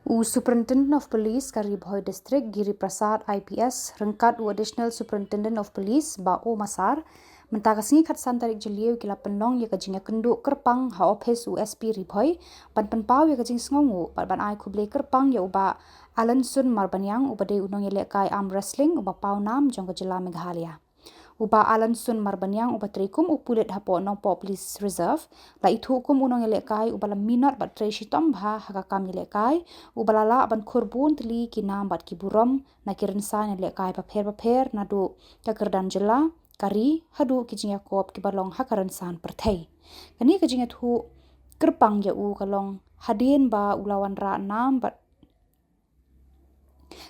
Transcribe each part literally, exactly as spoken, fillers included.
U Superintendent of Police ka Ri Bhoi District, Giri Prasad I P S, ryngkat u Additional Superintendent of Police, Bah O Massar, mynta ka sngi khatsan tarik Jylliew ki la pynlong ïa ka jingïakynduh kyrpang ha ophis u S P Ri Bhoi, ban pynpaw ïa ka jingsngewnguh bad ban ai khublei kyrpang ïa u Bah Alanson Marbaniang, uba dei u nongïalehkai arm wrestling uba paw nam jong ka jylla Meghalaya. U Bah Alanson Marbaniang, uba trei kum u pulit hapoh Nongpoh Police Reserve, la ithuh kum u nongïalehkai uba la minot bad trei shitom bha ha ka kam ïalehkai, uba la lah ban khur bun tylli ki nam bad ki burom na ki rynsan ïalehkai bapher bapher, naduh ka kyrdan jylla, ka ri, haduh ki jingïakob kiba long ha ka rynsan pyrthei. Kane ka jingïathuh kyrpang ïa u ka long hadien ba u la wanrah nam bad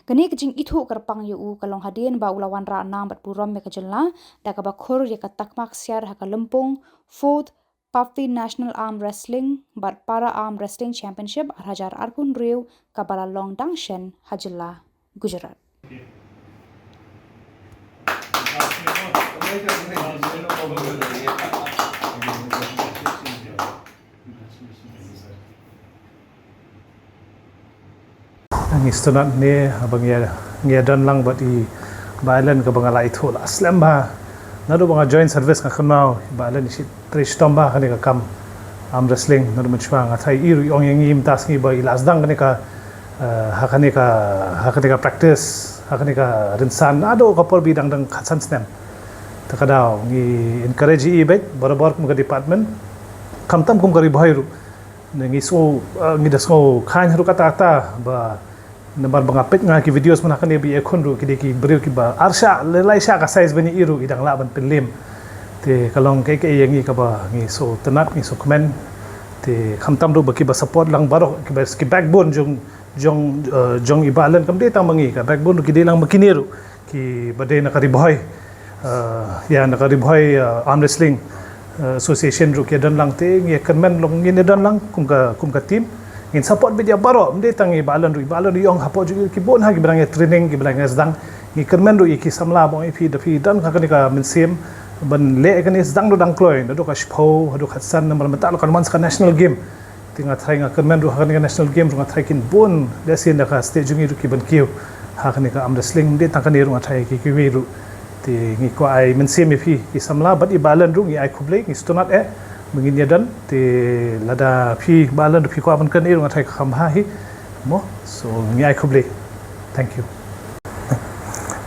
Kane ka jingithuh kyrpang ïa u ka long hadien ba u la wanrah nam bad burom ïa ka jylla da kaba khur ïa ka takma ksiar ha ka lympung Fourth Pathi National Arm Wrestling bad Para Arm Wrestling Championship ar hajar arphew hynriew, kaba la long dang shen ha jylla Gujarat. Ngi sngewtynnat ne haba ngi, ngi don lang bad i Bah Alan, kaba nga la ithuh la slem bha. Naduh ba nga join service nga kynmaw i Bah Alan i trei shitom bha ha kane ka kam arm wrestling. Naduh mynshuwa nga tharai i ruh i ong ïa ngi mynta sngi ba i la sdang kane ka, eh, ha kane ka, ha kane ka practice, ha kane ka rynsan naduh ka por ba i dang dang khatsan snem. Te ka daw ngi encourage i beit barabor kum ka department, khamtam kum ka Ri Bhoi ruh. Ne ngi sngew, eh, ngi da sngew khlaiñ ruh katta katta ba namar ba nga peit nga ki videos mynta kane ba i khun ruh ki dei ki briew kiba arshah, lai shah ka size ba ngi i ruh i dang lah ban pynlem. Te ka long kaei kaei ïa ngi kaba ngi sngewtynnat, ngi sngewkmen. Te khamtam ruh ba kiba support lang baroh, kiba ki backbone jong, jong, eh, jong i Bah Alan, kam dei tang ba ngi, ka backbone ruh ki dei lang ba kine ruh kiba dei na ka Ri Bhoi. Eh, ïa na ka Ri Bhoi, eh, Arm Wrestling, eh, Association ruh ki don lang, te ngi kyrmen long ngin don lang kum ka, kum ka team. Ngin support beit ïa baroh, ym dei tang i Bah Alan ruh, i Bah Alan ruh i ong hapoh jong i ki bun ha kiba dang ïa training, kiba dang ïa sdang. Ngi kyrmen ruh ïa ki samla ba ong ïa phi, da phi don ha kane ka mynsiem ban leh kane, sdang ruh dang kloi, naduh ka shiphew haduh khatsan, namar mynta la kan wan sa ka national game. Te nga tharai, nga kyrmen ruh ha kane ka national game ruh nga tharai kin bun lehse na ka state jong ngi ruh ki ban kiew ha kane ka arm wrestling. Ym dei tang kane ruh, nga tharai ki kiwei ruh. Te ngi kwah ai mynsiem ïa phi ki samla bad i Bah Alan ruh ngi ai khublei, ngi sngewtynnat eh ba ngin ïa don. Te lada phi Bah Alan ruh phi kwah ban kren ruh nga tharai ka kham bha hi mo. So ngi ai khublei. Thank you.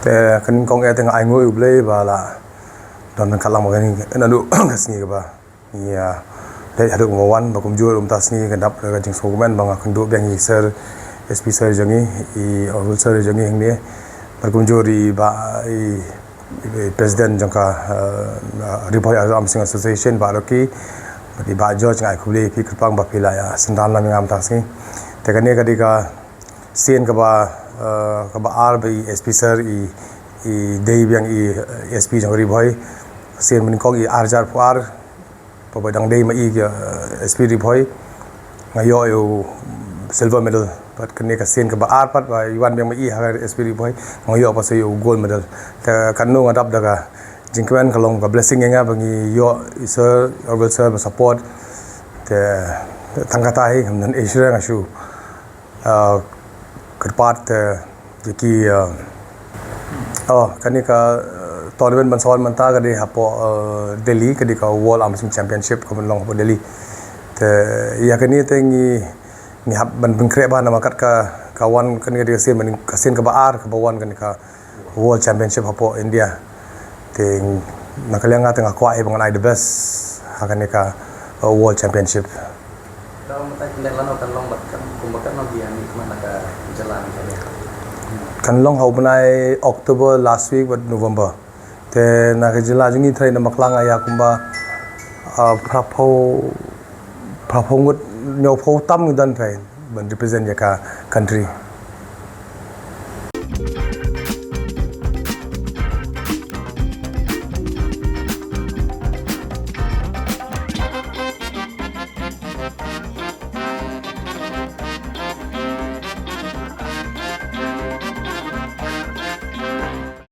Te ka nyngkong eh te nga ai nguh ïa U Blei ba la don ryngkat lang ma ngi naduh ka sngi kaba ngi, ah, leit haduh kumba wan. Bad kumjuh ruh mynta sngi, ka dap da ka jingsngewkmen ba nga kynduh biang ïa i Sir, S P Sir jong ngi, i Honourable Sir jong ngi hangne. Bad kumjuh ruh i Bah, i, i President jong ka, ah, Ri Bhoi Arm Wrestling Association, Bah Rocky. Bad i Bah George, nga ai khublei ïa phi kyrpang ba phi la ïa synran lang ïa nga mynta sngi. Te kane ka dei ka sien kaba, ah, kaba ar ba i S P Sir i, i dei biang i S P jong ka Ri Bhoi. Sien mynnyngkong i ar hajar arphew ar, ba ba dang dei ma i, eh, S P Ri Bhoi, nga ïoh ïa u silver medal. Bad kane ka sien kaba ar pat ba i wan biang ma i ha ka S P Ri Bhoi, nga ïoh pat sa ïa u gold medal. Te kano nga dap da ka jingkmen, ka long ka blessing ïa nga ba ngi ïoh i Sir, Honourable Sir ba support. Te tang kata hi, ngam don ei shuh nga shu, ah, kyrpad, eh, ïa ki, eh, oh, kane ka, eh, tournament ban sa wan mynta ka dei hapoh, eh, Delhi, ka dei ka World Arm Wrestling Championship ka ban long hapoh Delhi. Te ïa kane te ngi, ngi hap ban pynkhreh bha namar kat ka, ka wan kane ka dei ka sien, ka sien kaba ar kaba wan kane ka World Championship hapoh India. Te na ka liang nga te nga kwah hi ba ngan ai the best ha kane ka, uh, World Championship. Ka mynta kine lano kan long bad kan kumba kan long hi ani kumba na ka jylla ni kane. Kan long ha u bnai October last week bad November. Te na ka jylla jong ngi trai na Bakla nga ïa kumba, uh, phraphew, phraphew ngut, hynñiewphew tam ngi don trai ban represent ïa ka country.